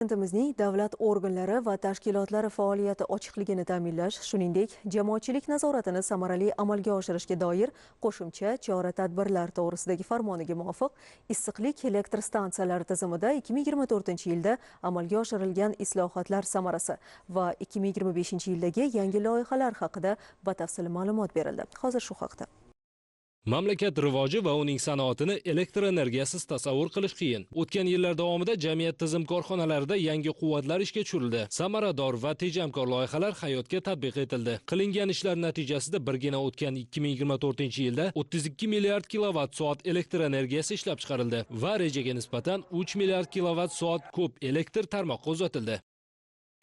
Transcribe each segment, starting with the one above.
Prezidentimizning davlat organlari va tashkilotlari faoliyati ochiqligini ta'minlash, shuningdek, jamoatchilik nazoratini samarali amalga oshirishga doir qo'shimcha chora-tadbirlar to'g'risidagi farmoniga muvofiq issiqlik elektr stansiyalari tizimida 2024-yilda amalga oshirilgan islohotlar samarasi va 2025-yildagi yangi loyihalar haqida batafsil ma'lumot berildi. Hozir shu haqda. Mamlakat rivoji va uning sanoatini elektr energiyasiz tasavvur qilish qiyin. O'tgan yillar davomida jamiyat tizim korxonalarida yangi quvvatlar ishga tushirildi. Samarador va tejamkor loyihalar hayotga tatbiq etildi. Qilingan ishlar natijasida birgina o'tgan 2024-yilda 32 milliard kilovat soat elektr energiyasi ishlab chiqarildi va rejaga nisbatan 3 milliard kilovat soat ko'p elektr tarmoqqa uzatildi.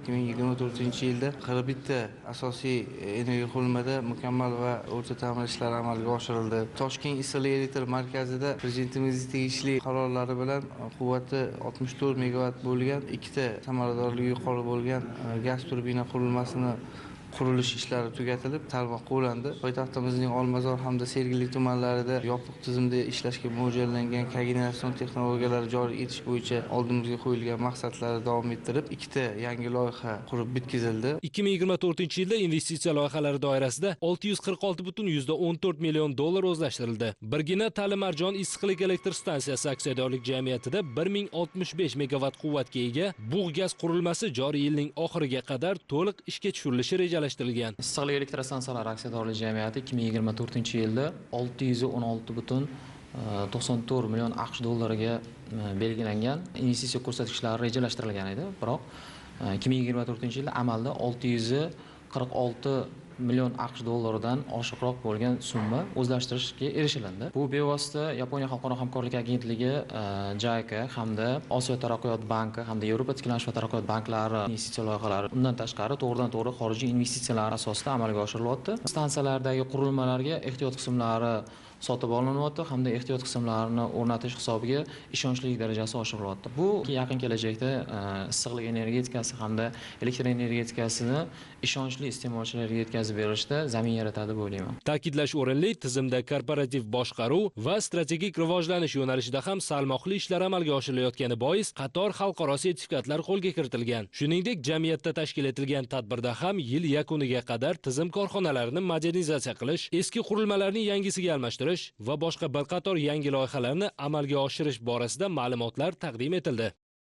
2024-yilda 41 ta asosiy energiya mukammal va o'rta ta'mir ishlari amalga oshirildi. Toshkent issiqlik elektr markazida Prezidentimizning tegishli qarorlari bilan quvvati 64 megavatt bo'lgan ikkita samaradorligi yuqori bo'lgan gaz turbina qurilmasini qurilish ishlari tugatilib, tarmoqqa ulandi. Poytaxtimizning Olmazor hamda Sergeli tumanlarida yopiq tizimda ishlashga mo'ljallangan kogeneratsion texnologiyalari joriy etish bo'yicha oldimizga qo'yilgan maqsadlarni davom ettirib, ikkita yangi loyiha qurib bitkazildi. 2024-yilda investitsiya loyihalari doirasida 646,14 million dollar o'zlashtirildi. Birgina Talimarjon issiqlik elektr stansiyasi aksiyadorlik jamiyatida 1065 megavatt quvvatga ega bug' gaz qurilmasi joriy yilning oxiriga qadar to'liq ishga tushirilishi rejalashtirilgan. Issiqlik elektr stansiyalari aksiyadorlik jamiyati 2024-yilda 616,94 million AQSh dollariga belgilangan investitsiya ko'rsatkichlari rejalashtirilgan edi. Biroq 2024-yilda amalda 646 million AQSh dollaridan oshiqroq bo'lgan summa o'zlashtirishga erishilindi. Bu bevosita Yaponiya xalqaro hamkorlik agentligi JICA hamda Osiyo taraqqiyot banki hamda Yevropa tiklanish va taraqqiyot banklari investitsiya loyihalari, undan tashqari to'g'ridan-to'g'ri xorijiy investitsiyalar asosida amalga oshirilyapti. Stansiyalardagi qurilmalarga ehtiyot qismlari sotib olinyapti hamda ehtiyot qismlarini o'rnatish hisobiga ishonchlilik darajasi oshirilyapti. Bu yaqin kelajakda issiqlik energetikasi hamda elektr energetikasini ishonchli iste'molchilarga yetkazib berishda zamin yaratadi deb o'ylayman. Ta'kidlash o'rinli, tizimda korporativ boshqaruv va strategik rivojlanish yo'nalishida ham salmoqli ishlar amalga oshirilayotgani bois qator xalqaro sertifikatlar qo'lga kiritilgan. Shuningdek, jamiyatda tashkil etilgan tadbirda ham yil yakuniga qadar tizim korxonalarini modernizatsiya qilish, eski qurilmalarni yangisiga almashtirish va boshqa bir qator yangi loyihalarni amalga oshirish borasida ma'lumotlar taqdim etildi.